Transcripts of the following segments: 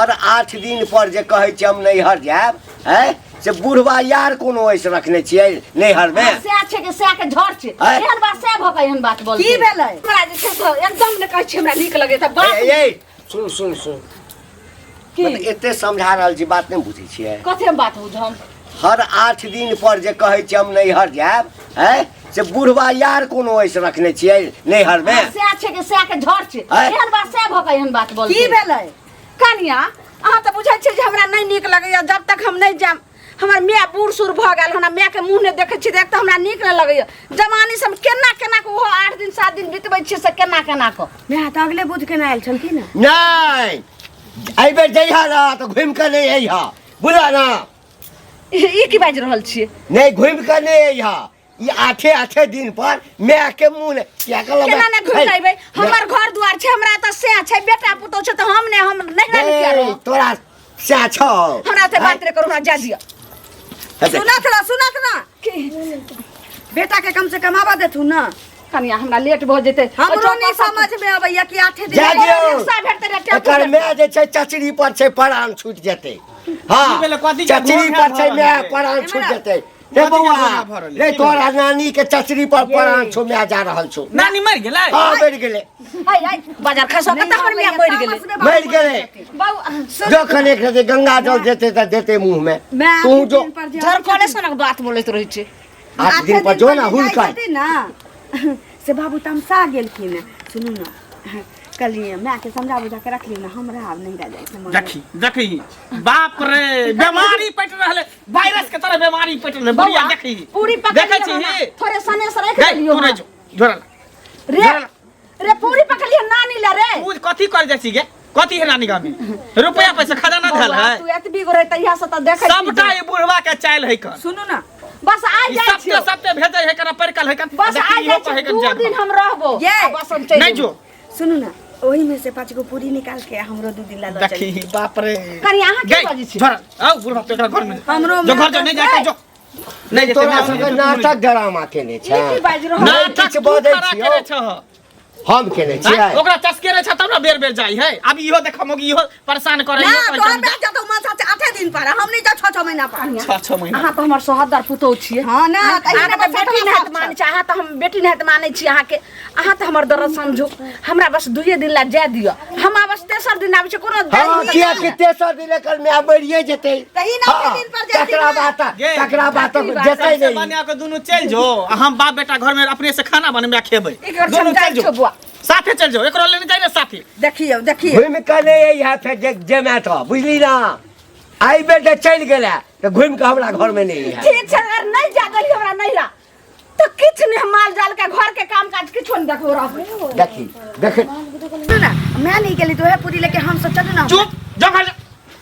हर 8 दिन पर जे कहै छियै हम नैहर जायब, हैं, से बुढ़वा यार कोनो ऐसे रखने छियै नैहर मे? सएह छै कि सएह के झड़ छै। आँय? एहन बात सएह भऽ कऽ एहन बात बोल। की भेलै? हमरा जे छै से एकदम नहि कहै छै, हमरा नीक लगै तऽ बात। ए, ए, सुन सुन सुन। की? मतलब एते समझा रहल छी, बात नहि बुझै छियै? कथी हम बात बुझम? हर 8 दिन पर जे कहै छियै हम नैहर जायब, हैं, से बुढ़वा यार कोनो ऐसे रखने छियै नैहर मे? सएह छै कि सएह के झड़ छै। आँय? एहन बात सएह भऽ कऽ एहन बात बोल। की भेलै? कनिया, अहाँ तऽ बुझै छियै जे हमरा नहि नीक लगैया जब तक हम नहि जायब। हमर माय बूढ़ सूढ़ भऽ गेल, हमरा मायके मुँह नहि देखै छियै तऽ एक तऽ हमरा नीक नहि लगैया। जवानी से हम केना केना कऽ ओहो 8 दिन 7 दिन बितबै छियै, से केना केना कऽ। माय तऽ अगले बुध के आयल छलखिन ने? नहि, एहि बेर जइहा ना तऽ घुमि कऽ नहि अइहा, बुझल ना? ई की बाजि रहल छियै? नहि, घुमि कऽ नहि अइहा। ई आठे आठे दिन पर माय के मुँह नहि किया कहलक? केना नहि घुमि कऽ अयबै? हमर घर दुआर छै, हमरा तऽ सएह छै, बेटा पुतोह छै, तऽ हम नहि, हम नहि ने किया रहब? तोरा सएह छौ। हमरा तऽ बात नहि करू, हमरा जा दिअ। सुनत ना, सुनत ना, बेटा के कम से कम आवा देथुन ना। कनिया, हमरा लेट भऽ जेतै। हमरो नहीं समझ में अबैया कि आठे दिन जा दियौ। रिक्शा भेटतै रे, टेम्पू एकर भेटतै। माय जे छै चचरी पर छै, प्राण छूटि जेतै। हँ। की भेलै? कथी के चचरी घोर पर छै भऽ माय, रहल छै? प्राण छूटि जेतै रे। कथी के बौआ घोर भऽ रहल छै? रे, की तोरा नानी के चचरी पर प्राण छौ, माय जा रहल छौ। नानी मरि गेलै? हँ, मरि गेलै। आइ आइ बाजार खसो कतऽ, हमर माय मरि गेलै? मरि गेलै। बाबू। जखन एक रति गंगा जल जेतै तऽ देतै मुँह मे। माय तू जो दिन पर जे झरकले सनक बात बोलैत रहै छै। 8 दिन पर जो ना हुलकै। छथिन ना, से बाबू तमसा गेलखिन। सुनू ना, कहलियै माय के समझा बुझा के रखली ना, हमरा आब नहीं रह जाइ छै मन। देखी देखी, बाप रे, बीमारी पटि रहलै, वायरस के तरह बीमारी पटि रहलै बुढ़िया। बौआ, देखी। पूरी पकड़ देखै लियौ छी। ना, थोड़े सने से राखि गई देलियौ। तू नहि जो, झोरा रे रे, पूरी पकड़लियै नानी ला रे। तू कथी कर जाइ छी गे? कथी है नानी गाम में? रुपया पैसा खजाना धल बौआ, है? तू एतबी गो रहे तहिया से तऽ देखै छी। सबटा ई बुढ़वा के चाइल है कर। सुनू ना। बस आइ ई जाइ सबके छियौ। सबके भेजै है कर, परिकल है कर। बस देखी आइ इहो जाइ कहै छियौ, कर दू जा। दिन हम रहबो। ये। आ बस हम चलि नहीं जेबो। जो। सुनू ना, ओही में से पाँच गो पूरी निकाल के हमरो 2 दिन ला दऽ देखी चली। बाप रे। कनी अहाँ की गई बाजै छी? झोरा आउ बुढ़वा, तो एकरा घर में हमरो जो, घर जो, नहीं जाके जो नहीं जेतै। तोरा सबके नाटक ड्रामा केने छै। ई की बाजि रहल? नाटक किछु तू बजै खड़ा छियौ। केने छह। हम केने छियै? ओकरा चस्के रहे छ तब ने बेर बेर जाइ है। अब इहो देख मौगी, इहो परेशान करे। ना इहो तोहर परेशान। बेटा जतौ मन से आठे दिन पर, हम नहीं जाओ 6-6 महीना पर। 6-6 महीना। अहाँ तऽ हमर सोहदर पुतोह छियै। हाँ ना, तऽ अहाँके एहिना तऽ बेटी बच्चा नहि मानै छी अहाँ, तऽ हम बेटी नहि मानै छी अहाँके। अहाँ तऽ हमर दर्द समझू। हमरा बस दुइये दिन ला जाय दिअ, हम बस तेसर दिन आबै छी, कोनो हँ, किया कि तेसर दिन एकर माय मरिए जेतै। तऽ ई नौ हँ, दिन पर जेथिन तकरा ना। बात गे, तकरा बात जेतै। सबसे नहि। बढ़िया के दुनू चलि जो आ हम बाप बेटा घर में अपने से खाना बनबे खेबै। एक बेर दुनू समझाइ चलि जो। छौ बुआ। साथे चलि जो, एकरो लेने जाइ ने साथे। देखियौ देखियौ। घुमि कऽ नहि अइहा फेर जे जेमे तऽ बुझली ना, एहि बेर जे चलि गेलै तऽ घुमि कऽ हमरा घरमे नहि अइहा। ठीक छै, अगर नहि जा देली हमरा नैहरा तऽ किछु नहि, हम माल जाल के घर के काम काज किछो नहि देखबो, रहबो। देखी देख। सुनू ना, मैं नहीं गेली तो वह पूरी लेके हम सब चलू ना। चुप जो, घर जा,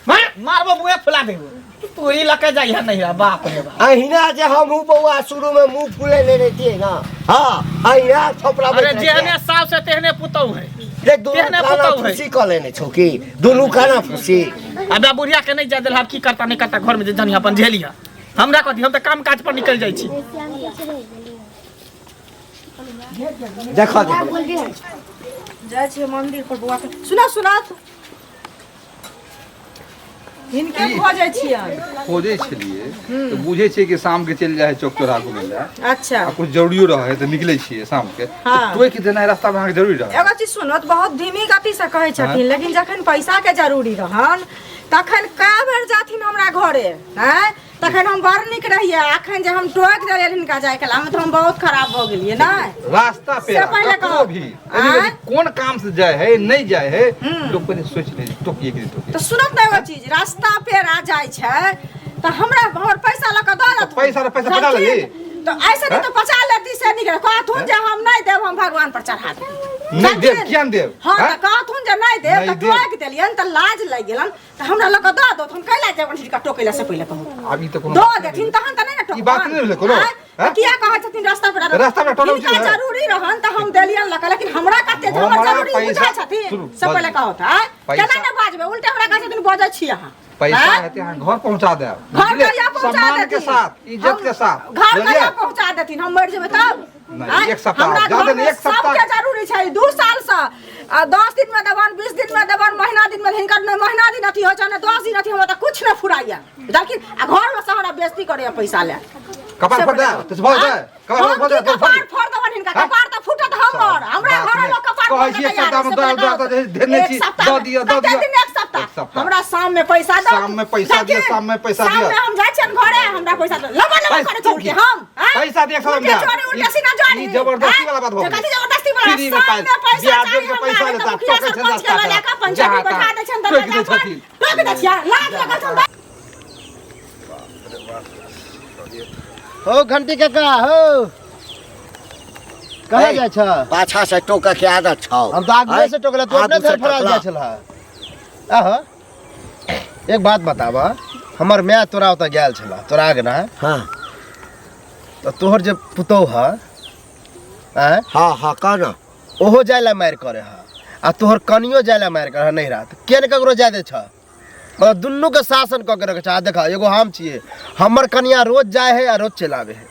मार मारबो मुँहे फुला देबो। तू ई लके जाइ है नैहरा, बाप रे बाप। अहिना जे हमहूँ बौआ शुरूमे मुँह फुलेने रहितियै ना, हँ, अहिना थोपड़ा। अरे, जेहने सास है तेहने पुतहु है। रे, दुनू तेहने काना पुतहु है। फूसी कऽ लेने छौ की? दुनू काना फूसी। अबे बुढ़िया के नहीं जा देल, आब की करता नहीं करता घर में जे जानी अपन झेलिया। हमरा कथी, हम तऽ काम काज पर निकल जाइ छी। देखऽ देखऽ। जाइ छियै मंदिर पर बौआ के। सुना सुना, हिनके खोजै छियनि। खोजै छलियै तऽ बुझै छियै कि शामके चलि जाइ है चौक चौराहा घुमै लए। अच्छा। आ कुछ जरूरियो रहै है तऽ निकलै छियै शामके। टोकि देनाइ रास्तामे अहाँके जरूरी रहै? एगो चीज सुनो तऽ, बहुत धीमी गति से कहै छथिन, लेकिन जखन पैसा के जरूरी रहन तखन कए बेर जाथिन हमरा घरे आँय, तखन हम बड़ नीक रहियै। अखन जे हम टोकि देलियै हिनका जाय के मे तऽ हम बहुत खराब भऽ गेलियै ने। रास्ता पे से पहिले ककरो कहू। भी यानी आँय? कि कोन काम से जाय है नहीं जाय है, लोग पहिले सोच ले टोकिए कि नहीं टोकिए। तऽ सुनत ने, एगो चीज, रास्ता पेरा जाइ छै तऽ हमरा हमर पैसा लऽ कऽ दऽ देथुन। पैसा तऽ पैसा पटा लेली? तऽ ऐसे नहि तऽ पचा लेती से नीक रहत। कहथुन जे हम नहि देब, हम भगवान पर चढ़ा देब। नहि देब, किया नहि देब? हँ। आँय? तऽ कहथुन जे नहि देब। नहि तऽ देब। टोकि देलियनि तऽ लाज लागि गेलनि, तऽ हमरा लऽ कऽ दऽ दो, हम कैला जेबनि हिनका टोकै लए से पहिले कहू। आब ई तऽ कोनो दऽ बात नहि देथिन भेलै। तहन तऽ नहि ने ई बात नहि भेलै कोनो, आँय? तऽ आँय? किया कहै छथिन रास्ता पर रास्ता पर टोकै हिनका छी, आँय? जरूरी रहन तऽ हम देलियनि लऽ कऽ, लेकिन हमरा कते जे हमर हमरा जरूरी पैसा- बुझै छथिन सुनू, से पहिले बाजू। कहू तऽ आँय? पैसा- केना नहि बाजबै, उल्टे हमरा कहै छथिन बजै छी अहाँ। पैसा आँय? हेतै अहाँ घर पहुंचा देब। घर बुझलियै? कहिया पहुंचा सम्मान के देथिन? साथ, इज्जत के साथ, घर बुझलियै? कहिया पहुंचा देथिन? हम मरि जेबै तब? नहीं, आँय? एक सप्ताह, हमरा ज्यादा घर नहीं, में एक सप्ताह। सबके जरूरी छै। 2 साल से आ 10 दिन में देबन, 20 दिन में देबन, महीना दिन में, हिनकर ने महीना दिन अथी होइ छै ने 10 दिन अथी, हमरा तऽ कुछ नहि फुराइया। लेकिन आ घर में से हमरा बेइज्जती करैया पैसा ले। कपार फोड़ दे तो भऽ जाए, कपार हम फोड़ दे। की कपार फोड़ देबन हिनका? हाँ? कपार तऽ फूटत हमर, हमरा बाप घर रे। में कपार कहै फोड़के छियै, तैयार सप्ताहमे है, दऽ से दऽ दऽ धेने एक छी, सप्ताह दऽ दिअ, दऽ कते दिअ। दिन? एक सप्ताह। एक सप्ताह। हमरा शाम में पैसा दऽ। शाम में पैसा दिअ, शाम में पैसा शाम दिअ। में हम जाइ छियनि घरे, हमरा पैसा दऽ। लबा लबा ऐ, करै तू छै की? हम, आँय? पैसा दे, एक सप्ताह उल्टे में। चोरी, उल्टे सीना जोड़ी। ई जबरदस्ती आँय? वाला बात भऽ जे गेलै। कथी जबरदस्ती वाला? फ्री में शाम पाइ- में पैसा बियाह चाही जोड़ि के हमरा, पैसा नहि तऽ लेता, मुखिया टोकै छनि सरपंच के रास्ता लऽ लए कऽ पर। पंचायत जहाँ बैठा तहाँ दै छनि टोकि दै दरवाजा पर। छथिन। टोकि दै छियै, लाज लगल छनि। हो घंटी काका, हो कहाँ ए, जाइ छ? पाछा से टोकऽ के आदत छौ। हम तऽ आगुए से टोकला, तू अपने आगू से धरफड़ा टोकला। जाइ छलह। आह, एक बात बताब, हमर माय तोरा ओतऽ गेल छलह, तोरा आगना। हाँ। तऽ तोहर जे पुतोह ह, आँय? हाँ हाँ, कह न। ओहो जाय ला मारि करे ह आ तोहर कनियो जाय ला मारि करे ह नैहरा, तऽ किया ने ककरो जाय दै छ? मतलब दुनू के शासन कऽ के रखै छ। आ देख, एगो हम छियै, हमर कनिया रोज जाय है आ रोज चलि आबै है।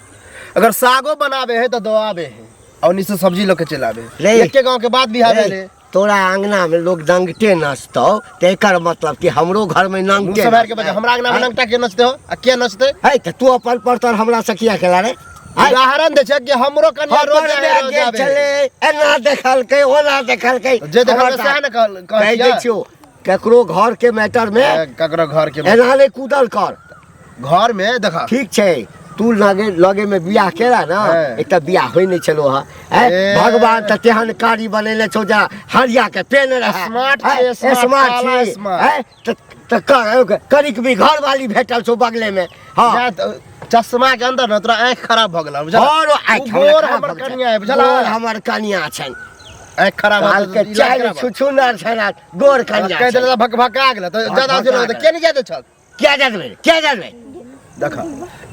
अगर सागो बनाबे है तऽ दऽ आबे है आ ओन्नी से सब्जी लऽ के चलि आबे है। रे। एके गाँव के बात बिहा रे, भेलै। तोरा अंगना में लोग नंगटे नचतौ तऽ एकर मतलब कि हमरो घर में मुँह नंगटे सम्हारि के बजा। हमरा अंगना में नंगटा के नचते हो आ के नचते? है तऽ तू अपन परतर हमरा से किया केला रे? है? उदाहरण दै छै कि हमरो कनिया रोज हमर जाय है, माय रोज गेल आबे है। छलै, एना देखलकै, ओना देखलकै। जे देखलकै हमर सएह ने कहै कहि दै छियै। छियौ, केकरो घर के मैटर में ए, ककरो घर के एना नहि कूदल कर। घर में देखा। ठीक छै, तू लगे लगे में बियाह केला ना। हाँ। एक तऽ बियाह होइ नहि छलो हँ। ए। भगवान तऽ तेहन कारी बनेने छौ जा हरिया के पेन रहे। स्मार्ट छै, स्मार्ट, स्मार्ट काला छी। स्मार्ट। हैं? तऽ कनिक भी घर वाली भेटल छौ बगले में। हाँ। जा तऽ चश्मा के अंदर न तोरा आँखि खराब भऽ गेल बुझल। और आँखि ओ हमरा गोर खराब हमर भऽ गेल। कनिया है बुझल। गोर हमर कनिया छनि। आँखि खराब भऽ काल के गेल, चारि खराब। छुछुनर छनि आ गोर कनिया कहि छनि। देले तऽ भकभका गेल तऽ ज्यादा अथी लगतै। के नहि जाय दै छल? क्या जादबै, क्या जादबै? देख,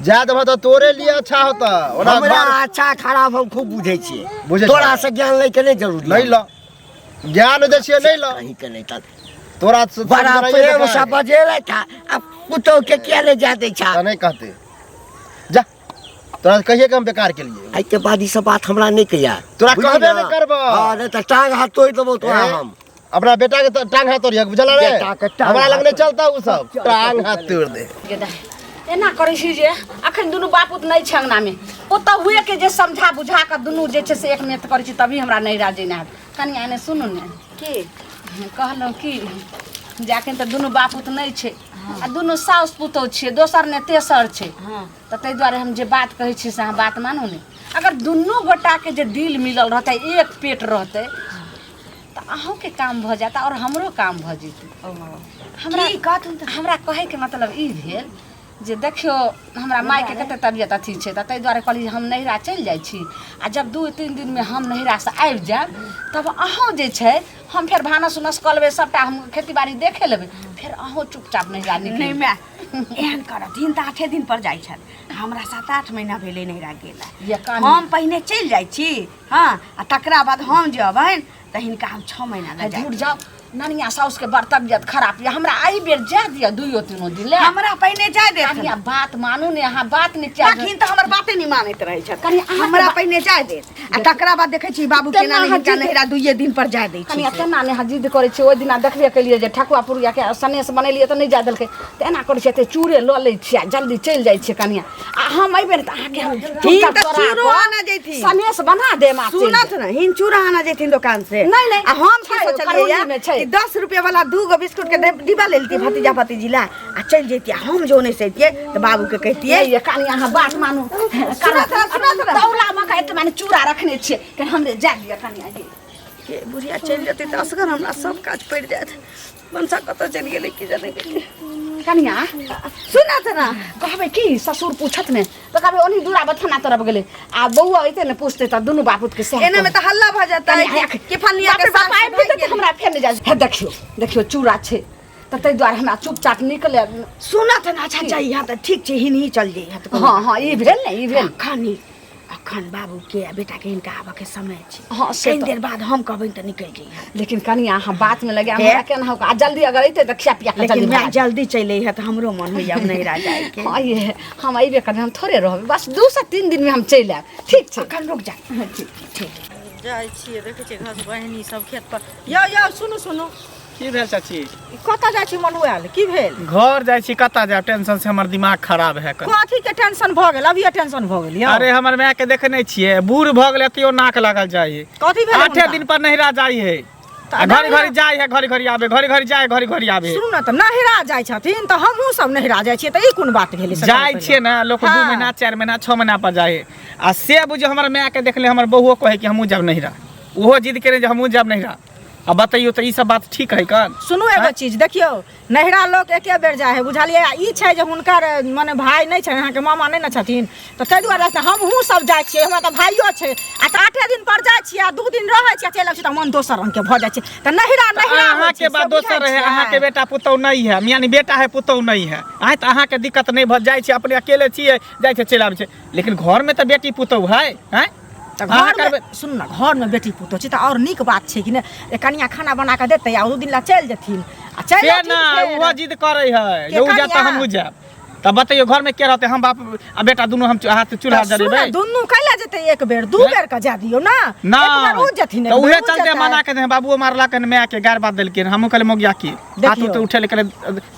जाय देबह तऽ तोरे लिए अच्छा होता ओना। हमरा घर अच्छा खराब हम खूब बुझै छियै। बुझै तोरा छियै। से ज्ञान लै के नहि जरूरी। नहि ल, ज्ञान दै छियै, नहि ल। कहीं के नहि तऽ तोरा से बड़ा प्रेम से बजेलै था आ पुतोह के किया नहि जा दै छा? तऽ नहि कहते, जा तोरा कहिए के हम बेकार के लिए। एहिके बाद ई सब बात हमरा नहि कहिया। तोरा बुझली कहबे ना? नहि करबह। हाँ, नहि तऽ टांग हाथ तोड़ि देबौ तोरा। ए? हम अपना बेटा के तो टांग हाथ तोड़िए बुझल रे। बेटा के टांग हमरा लग हाथ नहीं चलता उ सब, टांग हाथ तोड़ दे। गे दाइ, एना करै छी जे अखन दुनू बापूत नहि छै अंगनामे, ओतऽ हुए के जे समझा बुझा कऽ दुनू जे छै से एक मेत करै छी, तभी हमरा नैहरा जेना हैत। कनि एने सुनू ने। की? कहलहुँ कि जे अखन तऽ दुनू बापूत नहि छै आ दुनू साउस पुतोह छियै, दोसर ने तेसर छै। तऽ ताहि दुआरे हम जे बात कहै छी से अहाँ बात मानू ने। अगर दुनू गोटाके जे दिल मिलल रहतै, एक पेट रहतै, तऽ अहूँके काम भऽ जायत आओर हमरो काम भऽ जेतै। हमरा की कहथुन तऽ? हमरा कहैके मतलब ई भेल जे देखियौ, हमरा मायके कते तबियत अथी छै, तऽ ताहि दुआरे कहली हम नैहरा चलि जाइ छी आ जब 2-3 दिनमे हम नैहरासँ आबि जायब तब अहूँ जे छै, हम फेर भानस उनस कऽ लेबै सबटा, हम खेती बाड़ी देखे लेबै, फेर अहूँ चुपचाप नैहरा नहि निकलि। माय, एहन करथिन तऽ 8 दिन पर जाइ छथि, हमरा 7-8 महीना भेलै नैहरा गेला। ये कान। हम पहिने चलि जाइ छी, हँ, आ तकरा बाद हम जे अबनि तऽ हिनका हम 6 महीना लए झूठ जाउ, ननिया साउस के बड़ तबियत खराब यऽ, हमरा एहि बेर जाय दिअ दुइयो तीनो दिन ले। हमरा पहिने जाय देत। कनिया, बात मानू ने अहाँ, बात नहि किया? तखन तऽ हमर बाते नहि मानैत रहै छथि। कनि अहाँके हमरा पहिने जाय देत आ तकरा बाद देखै छी बाबू तेना केना नहि अहाँ हिनका नैहरा दुइये दिन पर जाय दै छै। कनिया, तेना नहि अहाँ जिद करै छियै। ओहि दिना देखबे केलियै जे ठकुआ पुरुआ के सनेस बनेलियै तऽ नहि जाय देलकै। तऽ एना करै छियै, एते चूड़े लऽ लै छियै आ जल्दी चलि जाइ छियै कनिया, आ हम एबै ने तऽ अहाँके हम हिन चुपचाप तऽ चोरा चूड़ो कऽ आनऽ जैथिन। सनेस बना देब आ चलि सुनत ने, हिन चूड़ा आना जैथिन दुकान से। नहि, नहि। आ हम की छै, सोचलियै करौलीमे छै। कि 10 रुपया वाला 2 गो बिस्कुट के डिब्बा ले लेतियै भतीजा भतीजी ला आ चलि जैतियै। हम जो नहि सैतियै तऽ बाबू के कहितियै। नहीं, ये कनी अहाँ बात मानू। सुनत रह, सुनत रह। तौला मे के एते माने चूड़ा रखने छियै, कनि हमरे जाय दिअ कनिया जी। के बुढ़िया चलि जेतै तऽ असगर हमरा सब काज पड़ि जायत। मनसा कतऽ चलि गेलै की जाने गेलै। कनिया। सुनत ना। कहबै की, ससुर पूछत ने तऽ कहबै ओनी दूरा बथाना तरफ गेलै आ बौआ अइते ने पूछते तऽ दुनू बापूत के सएह एना में कहबै। तऽ हल्ला भऽ जेतै कनिया, कि फलनिया बाप के रे बाप, सास आबि जेतै तऽ हमरा फेर नहि जाय। हे देखियौ, देखियौ, चूड़ा छै तऽ ताहि दुआरे हमरा चुपचाप निकले। सुनत ना। अच्छा, जइहा तऽ ठीक छै, हिनही चल जइहा तऽ। हँ हँ, ई भेल ने, ई भेल। अखन अखन बाबू के आ बेटा के हिनका आबऽ के समय छै। हँ, से कनि तऽ। देर बाद हम कहबनि तऽ निकलि जइहा। लेकिन कनिया, अहाँ बात में लगे के? हमरा केना हो आ जल्दी अगर अइतै तऽ खिया पिया के लेकिन जल्दी माय भगा जल्दी चलि अइहा तऽ हमरो मन होइया नैहरा जायके। हँ, ये हम अइबे करबै, हम थोड़े रहबै, बस 2 से 3 दिन में हम चलि आयब, ठीक छै? अखन रुक जा। ठीक ठीक। जाइ छियै, देखै छियै घस बहिनी सब खेत पर। यौ यौ, सुनू सुनू। की भेल चाची? ई कतऽ जाइ छी मनुआयल? की भेल? घर जाइ छी, कतऽ जायब? टेंशन से हमर दिमाग खराब है कनि। कथी के टेंशन भऽ गेल? अभिये टेंशन भऽ गेल यौ? अरे, हमर माय के देखे नहीं छियै, बूढ़ भऽ गेलै तैयो नाक लागल जाइ है। कथी भेल? 8 दिन पर नहिरा जाइ है आ घड़ी घड़ी जाइ है, घड़ी घड़ी आबे, घड़ी घड़ी जाइ, घड़ी घड़ी आबे। सुनू ने, तऽ नहिरा जाइ छथिन तऽ हमहूँ सब नहिरा जाइ छियै, तऽ ई कोन बात भेलै से? जाइ कहू छियै पहिले। ने लोक 2 महीना, 4 महीना, 6 महीना पर जाइ है। आ से बुझियौ, हमर माय के देखले हमर बहुओ कहै कि हमहूँ जायब नहिरा। ओहो जिद केने जे हमहूँ जायब नहिरा। आ बतैयौ तऽ ई सब बात ठीक है कन? सुनू एगो चीज, देखियौ, नहिरा लोक एके बेर जाइ है, बुझलियै? आ ई छै जे हुनकर मने भाय नहि छै, अहाँके मामा नहि ने छथिन, तऽ ताहि दुआरे से हमहूँ सब जाइ छियै। हमरा तऽ भाइयो छै, आ तऽ 8 दिन पर जाइ छियै आ 2 दिन रहै छियै आ चलि अबै छियै, तऽ मन दोसर रंग के भऽ जाइ छै। तऽ नहिरा नहिरा होइ अहाँके छै, बात से दोसर बुझै रहे। छियै? अहाँके बेटा पुतहु नहीं है, यानी बेटा है, पुतहु नहीं है। आय तऽ अहाँके दिक्कत नहीं भऽ जाइ छै, अपने अकेले छियै, जाइ छै, चलि आबै छै, लेकिन घरमे तऽ बेटी पुतहु है, हैं? तऽ अहाँ घरमे करबै। सुन ने, घरमे बेटी पुतोह छै तऽ आओर नीक बात छै कि ने? जे कनिया खाना बना कऽ देतै आ 2 दिन लए चलि जेथिन आ चलि से अयथिन ना फेर। ओहो जिद करै है के जे उ जायत तऽ कनिया? हमहूँ जायब। तऽ बतैयौ, घरमे के रहतै? हम बाप आ बेटा दुनू हम हाथ चूल्हा तऽ सुन ने, जरेबै? दुनू कैला जेतै? एक बेर दू बेर के जा दियौ ने। ना। एक बेर उ जेथिन, एक तऽ बेर उहे उ चलते जेतै। मना के बाबुओ मारलक, माय के गारि बात देलखिन। हमहूँ कहलियै मोगिया की हाथ देखियौ। उठे उठे कहले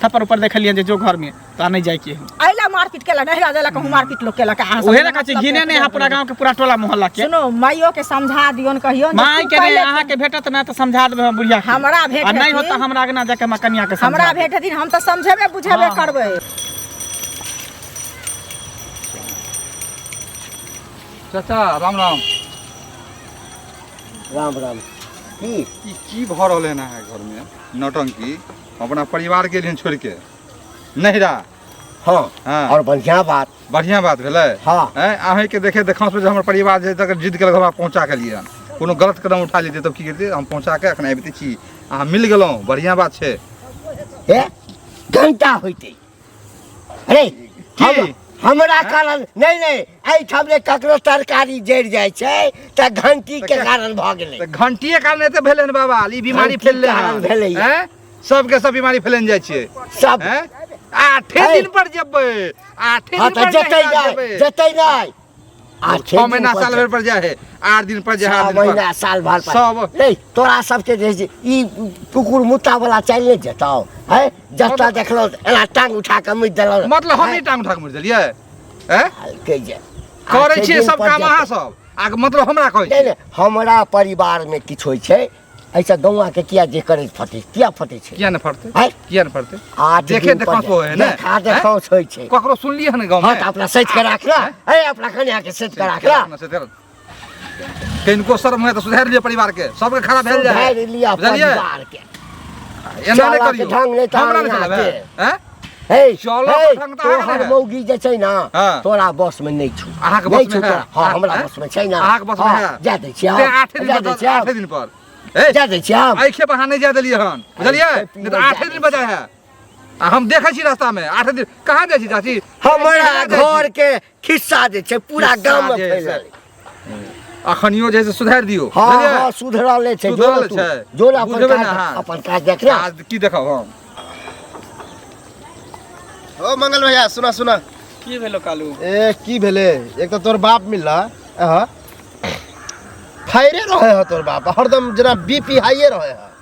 थप्पड़ ऊपर देखलियनि जे जो घर में तऽ नहि जाइ के है। अइला मारपीट केलक, नहिरा देलक, कहूँ मारपीट लोक केलक? अहाँ सब उहे ने कहै छी, मतलब घिने नहि है पूरा गाँव के, पूरा टोला मोहल्ला के। सुनो, माइयो के समझा दियौन, कहियौन जे माय तू के नहि पहिले अहाँके भेटत ना तऽ समझा देबै हम बुढ़िया के। हमरा भेट आ नहि होत हेथिन। तऽ हमरा अगना जाके हमरा कनिया के समझा हमरा देबै। भेट हेथिन, हम तऽ समझेबे बुझेबे करबै। चाचा, राम राम। राम राम। की? ई की भऽ रहल है अहाँके घरमे नौटंकी? अपना परिवार के लिए छोड़ि के नहिरा? हाँ। हाँ। और बढ़िया बात। बढ़िया बात भेलै? हाँ। हैं, अहींके देखे देखांस पर जे हमर परिवार जे तक जिद केलक हमरा पहुँचा के लिए, कोनो गलत कदम उठा लेतै तब की करतै? हम पहुँचा के एखन आबिते छी, अहाँ मिल गेलहुँ, बढ़िया बात छै। हे, घंटा होइते अरे हम हमरा कारण नहि, नहि, एहिठाम जे ककरो तरकारी जरि जाइ छै तऽ घंटी के कारण भऽ गेलै। तऽ घंटिए कारण एते भेलै हन बाबा, ई बीमारी घंटी फैललै कारण हन। भेलैए। हैं? सबके सब बीमारी फैलन जाइ छै सब। हैं? 8 है। दिन पर जेबै, 8 हाँ दिन तऽ पर जेतै नहिरा नहि, जेबै। जेतै नहि, 8 6 महीना साल भरि पर जाइ है, 8 दिन पर जाइ है, 6 8 दिन पर। महीना साल भर पर। सब। नहीं, तोरा सबके जे छै, ई कुकुर मुत्ता वाला चलि नहि जेतौ है? जतऽ देखलहुँ एना टांग उठा कऽ मुति देलहुँ। मतलब हम ही टांग उठा के मरि देलियै? हैं? हल्के जे करै 8 छियै दिन सब पर काम जेतै। अहाँ सब आ मतलब हमरा कहै नहि छियै? नहि, हमरा परिवारमे किछु होइ छै, एहिसँ गौआके किया जे करै फटै, किया फटै छै? किया नहि फटतै? हैं? किया नहि फटतै? 8 देखे दिन पर देखांस होइ है ने? देखा हैं? देखांस होइ छै। ककरो सुनलियै हन गाँव हाँ में? तऽ अपना सैत के राख ना, ए अपना कन्या के सैत के राख ना। कनिको शर्म हुए तऽ सुधारि लिअ परिवार के, सबके खराब भेल जाइ है। सुधारि लिअ बुझलियै? परिवार के। एना नहि चलऽ के करियौ। ढंग नहि तऽ हमरा नहि अहाँ चलबै के। हैं? हे चलऽ हे, के ढंग तऽ अहाँके तोहर नहि है। मौगी जे छै ना, हाँ। तोरा बस में नहि छौ। अहाँके नहि बस में छौ है? तोरा। हाँ, हमरा हैं? बस में छै ना। अहाँके बस में हाँ, है? जा दै छियै ते हम, 8 दिन जा पर दै छियै हम। 8 दिन पर ए जा दै छियै हम। एहि खेप अहाँ नहि जाय देलियै हन, बुझलियै? एहि खेप नहि तऽ नहि 8 जाय दिन पर जाय है आ हम देखै छी रास्ता में 8 दिन कहाँ जाइ छी चाची? हमरा कहाँ जाइ छी? घर के खिस्सा जे छै पूरा खिस्सा गाम में जे छै फैलल। अखनियो जे है से सुधारि दियौ। हाँ। बुझलियै? हाँ, सुधरले छै। सुधरल जो तू छै। जो अपन बुझबै ने काज अहाँ? अपन काज देख ना। आज की देखब हम? ओ मंगल भैया, सुना सुना। की भेलो कालू? ए, की भेलै? एक तऽ तोर बाप मिलला, अहाँ फायरे रहे है तोर बाप हरदम, जेना बीपी हाइए रहे है।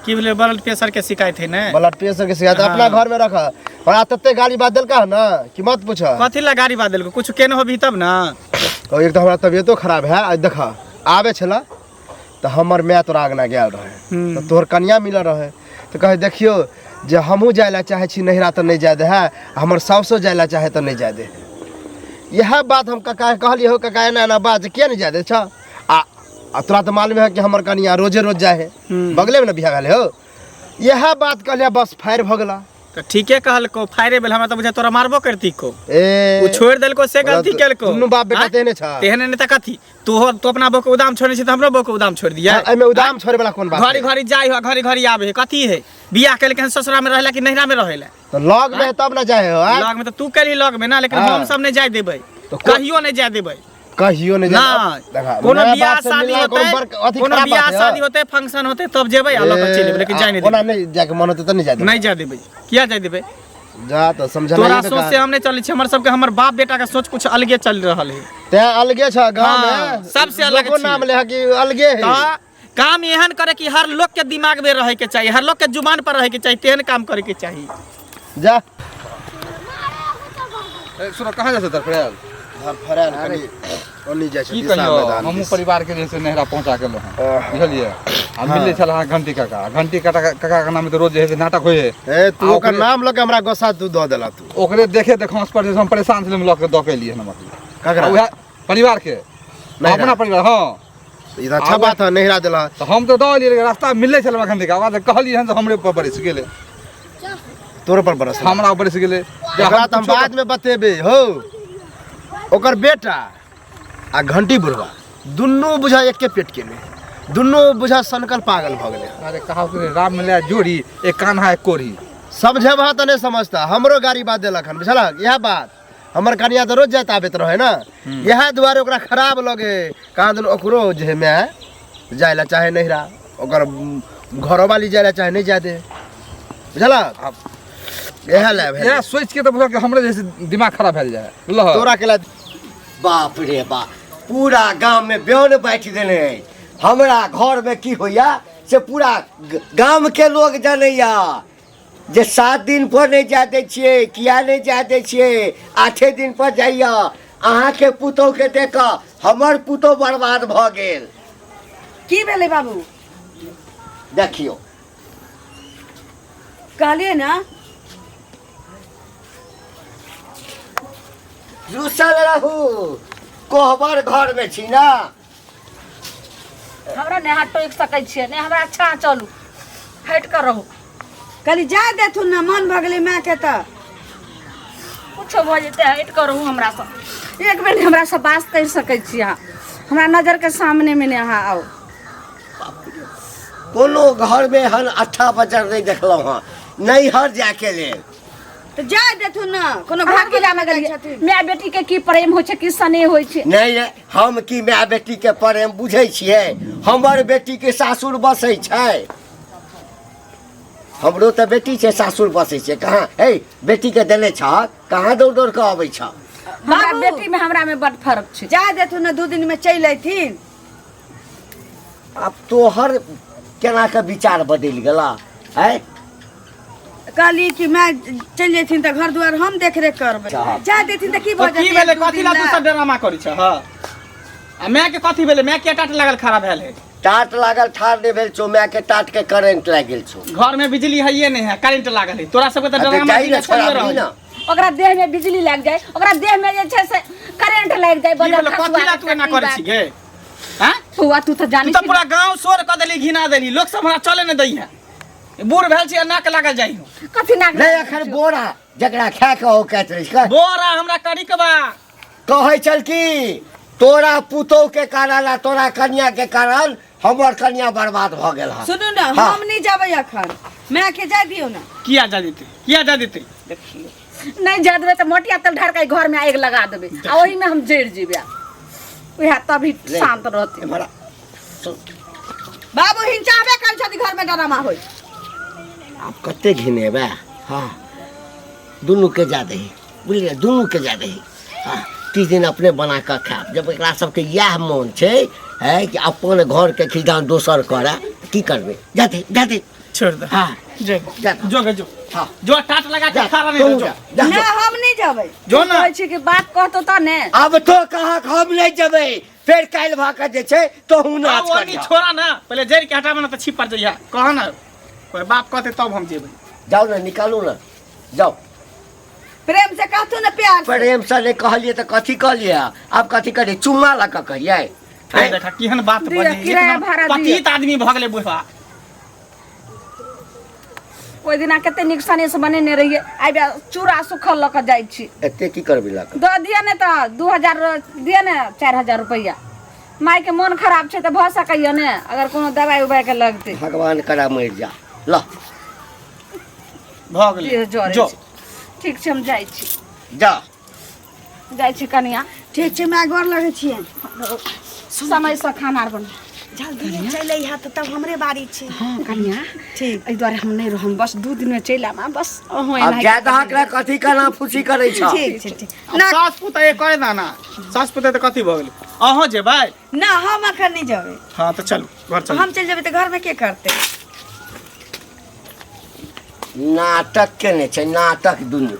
की भेलै? ब्लड प्रेशर के शिकायत है ने? ब्लड प्रेशर के शिकायत। अपना घर में रख और तते गाली बात देलका है ना कि मत पूछ। कथी ला गाड़ी बात देलको? कुछ केने होबी तब ना। और एक तऽ हमरा तबियतो खराब है। आज देख, आबे छला तऽ हमर माय तोरा अगना गेल रहे, तऽ तोहर कनिया मिलल रहे, तऽ कहे देखियो जे हमहूँ जाय ला चाहे छी नहिरा तऽ नहि जाय दे है, हमर साउसो जाय ला चाहे तऽ नहि जाय दे है। इएह बात हम कका के कहलियै, हो कका, एना एना बात जे किया नहि जाय दे छ? आ आ तोरा तऽ मालूम है कि हमर कनिया रोजे रोज जाय है, बगलेमे ने बियाह भेलै हो। इएह बात कहलियै, बस फायर भऽ गेला। तऽ ठीके कहलको, फायरे भेल। हमरा तऽ बुझा तोरा मारबो करती को। ए, ओ छोड़ि देलको से गलती केलको। दुनू बाप बेटा आँय? तेहने छ। तेहने नहि तऽ कथी? तू तू अपना बहू के उदाम छोड़ने छी तऽ हमरो बहू के उदाम छोड़ि दियै? एहिमे उदाम छोड़े वाला कोन बात घड़ी है? घड़ी जाइ हो, घड़ी घड़ी आबे है, कथी है? बियाह केलकै हन ससुरा में रहेला कि नहिरा में रहेला? तऽ लग में है तब ना जाए हो, आँय? लग में तऽ तू केलही लग में ना, लेकिन हाँ। हम सब नहि जाय देबै। तऽ कहियो नहि जाय देबै। कहियो नहीं ना। जाए। कोनो बियाह शादी होतै, कोनो बियाह शादी होतै, फंक्शन होतै, तब जेबै आ लऽ कऽ चलि एबै, लेकिन जाय नहि ओना देबै। नहीं जाके मन होते तऽ नहीं जाए देबै। नहि जाय देबै। किया जाय देबै? जा तऽ समझा तोरा सोच से हम नहि चलै छी। हमर सबके, हमर बाप बेटा के सोच कुछ अलगे चल रहल है। तें अलगे छ गांव हाँ, में सबसे अलग लोगो छी। नाम ले कि अलगे है तऽ काम एहन करे कि हर लोग के दिमाग में रहे के चाहिए, हर लोग के जुबान पर रहे के चाहिए, तेहन काम करे के चाहिए। जा ए, सुनो कहाँ जाइ छै धरफड़ायल? धरफड़ायल कनी ओनी जाइ छै की दिशा कहियो मैदान हमहूँ दिस। परिवार के जे छै नैहरा पहुँचा के एलहुँ हँ आह। बुझलियै आ मिललै छल अहाँ घंटी काका, घंटी काका काका के नाम तऽ रोज जे है से नाटक होइ है। ए तू आ ओकर ओकरे- नाम लऽ के हमरा गोस्सा तू दऽ देला तू। ओकरे देखे देखौंस पर जे हम परेशान छलियै, हम लऽ के दऽ के एलियै हन हम अखनी। ककरा? आ उएह परिवार के, नैहरा। अपना परिवार। हँ ई तऽ अच्छा बात है नैहरा देला। तऽ हम तऽ दऽ एलियै, लेकिन रास्ता मिललै छल हमरा घंटी काका, ओकरा कहलियै हन जे हमरे पर बरसि गेलै। तोरे पर बरस? हमरा बरसि गेलै। जे ओकरा तऽ हम कुछो- बाद में बतेबे हो। ओकर बेटा आ घंटी बुढ़वा दुनू बुझा एके पेट के में, दुनू बुझा सनकल पागल भऽ गेलै। अरे कहावत छै, राम मिला जोड़ी एक कान्हा एक कोढ़ी। समझेबह तऽ नहि समझता। हमरो गाड़ी बात देलक हन बुझलक। इएह बात हमर कनिया तऽ रोज जाइत आबैत रहे ना, इएह दुआरे ओकरा खराब लगे। कहाँ दिन ओकरो जे है माय जाय ला चाहे नैहरा, ओकर घरोवाली जाय ला चाहे नहीं जाय दे बुझलक। इएह ला भेलै। इएह सोचि के तऽ बुझलक कि हमरे जैसे दिमाग खराब भेल जाय बुझलह। तोरा के ला बाप रे बाप, पूरा गाम में ब्यान बाँटि देने अछि। हमरा घर में की होइया से पूरा गाम के लोग जानैया जे 7 दिन पर नहीं जाय दै छियै। किया नहीं जाय दै छियै? 8 दिन पर जाइया। अहाँके पुतोह के देख कऽ हमर पुतोह बर्बाद भऽ गेल। की भेलै बाबू? देखियौ कहलियै ना रुसल रहू, कोहबर घर में छी ना। हमरा नहि अहाँ टोकि सकै छियै, नहि हमरा अच्छा चलू हटि कऽ रहू। कहली जाय देथुन ना, मन भऽ गेलै मायके तऽ कुछो भऽ जेतै, हटि कऽ रहू हमरासँ। एक बेर हमरासँ बात करि सकै छी अहाँ, हमरा नजरके सामनेमे नहि अहाँ आउ। कोनो घर में हन अच्छा बजर नहीं देखलहुँ हँ नैहर जायके लेल। तऽ जाय देथुन ना, कोनो अहाँ घर की के जाने गेलियै माय बेटी के की प्रेम होइ छै, की स्नेह होइ छै? नहीं रे, हम की माय बेटी के प्रेम बुझै छियै? हमर बेटी के सासुर बसै छै, हमरो तऽ बेटी छै, सासुर बसै छै। कहाँ हे बेटी के देने छह, कहाँ दौड़ दौड़ कऽ अबै छह? हमरा बाबू। बेटी में हमरा में बड फर्क छै। जाय देथुन ना, 2 दिन में चलि अयथिन। आब तोहर केना के विचार बदलि गेला है? कहली कि माय चलि जेथिन तऽ घर दुआर हम देख रेख करबै। अच्छा। जाय देथिन तऽ की भऽ तऽ की जेतै भेलै? एक दू कथी ला दिन तू ला? सब ड्रामा करै छ? हँ आ माय के कथी भेलै? माय के टाट लागल खड़ा भेल है? टाट लागल ठाढ़ नहि भेल छौ, माय के टाट के करेंट लागि गेल छौ। घर में बिजली है नहीं है, करेंट लागल है। तोरा सबके तऽ आ तऽ ड्रामा जाही ने चलिए छोड़ा रहल। ना। ओकरा देह में बिजली लागि जाय, ओकरा देह में जे छै से करेंट लागि जाय। की बजर भेलै? कथी ला तू एना करै छी गे? हाँ फुआ तू तऽ जानी तू तऽ पूरा गांव शोर कऽ देली, घिना देली, लोक सब हमरा चले नहि दैया। बूढ़ भेल छी, नाक लागल जाइ हो। कथी नाक? नहि एखन बोरा जकरा खा के औकात रहै छै बोरा हमरा करी के बा। कहै छल कि तोरा पुतोह के कारण आ तोरा कनिया के कारण हमर कनिया बर्बाद भऽ गेल हँ। सुनू ने। हाँ। हम नहि जेबै एखन, माय के जाय दियौ ने। किया जा देते, किया जा देते? देखियौ नहि जा देबै तऽ मोटिया तेल ढार के घर में आगि लगा देबै आ ओहिमे हम जरि जेबै, उएह तभी शांत रहतै। एम्हर आ। सुन। बाबू हिंचाबे करै छथि, घर में ड्रामा होइ। आब कते घिनेबै? हँ दुनूके जा दही, बुझलियै? दुनूके जा दही। हँ किछु दिन अपने बना कऽ खायब। जब एकरा सबके इएह मोन छै है कि अपन घरके खिदान दोसर करए, की करबै? जा दही, जा दही। छोड़ दे। हाँ। जो। जा। जो गे जो। हाँ। जो टाट लगा के जा, खड़ा नहीं तोहू रह, जो। जा, जा, ना जो। हम नहि जेबै। जो ना। कहै छी कि बात कहतो तऽ ने। आब तो कहाँ हम नहि जेबै, फेर काल्हि भऽ कऽ जे छै तोहू नाच हाँ, करिहऽ। छोड़ा ना, पहले जड़ के हटाबे ना तऽ छिप पर जइहा। कह ना कोई बाप कहते तब हम जेबै। जाउ ने, निकालू ने, जाउ। प्रेम से कहतू ने, प्यार से। प्रेम से नहि कहलियै तऽ कथी कहलियै? आब कथी करियै? चुम्मा लऽ कऽ कहियै? फेर देखा केहन बात दिअ, बजै, किराया एकदम भाड़ा दिअ। पतित आदमी भऽ गेलै बुढ़वा। ओहि दिना कते नीक सनेस बनेने रहियै, आबि चूड़ा सुखल लऽ कऽ जाइ छी। एते की करबै लऽ कऽ? दऽ दिअ ने तऽ 2000 दिअ ने, 4000 रुपैआ। मायके मोन खराब छै तऽ भऽ सकैया ने अगर कोनो दवाइ उवाइके लगतै। भगवान करा मरि जा ल। भऽ गेलै देह जरै जो। छै। ठीक छै, हम जाइ छी। जा। जाइ छी कनिया। ठीक छै माय, गोर लगै छियै। समयसँ खाना आर बना। जल्दी चलि अइहा तऽ तब हमरे बारी छै। हँ कनिया, ठीक। एहि दुआरे हम नहि रहम, बस 2 दिन में चलि आयब आ बस अहूँ आब एनाहि जाय दहक ने, कथी केना फूसी करै छ। ठीक छै, ठीक। आब सास पुत एक करे ना ना, सास पुत तऽ कथी भऽ गेलै? अहाँ जेबै? ना, हम अखन नहि जेबै। हँ तऽ चलू घर चलू। हम चलि जेबै तऽ घरमे के करतै? नाटक केने छै, नाटक दुनू।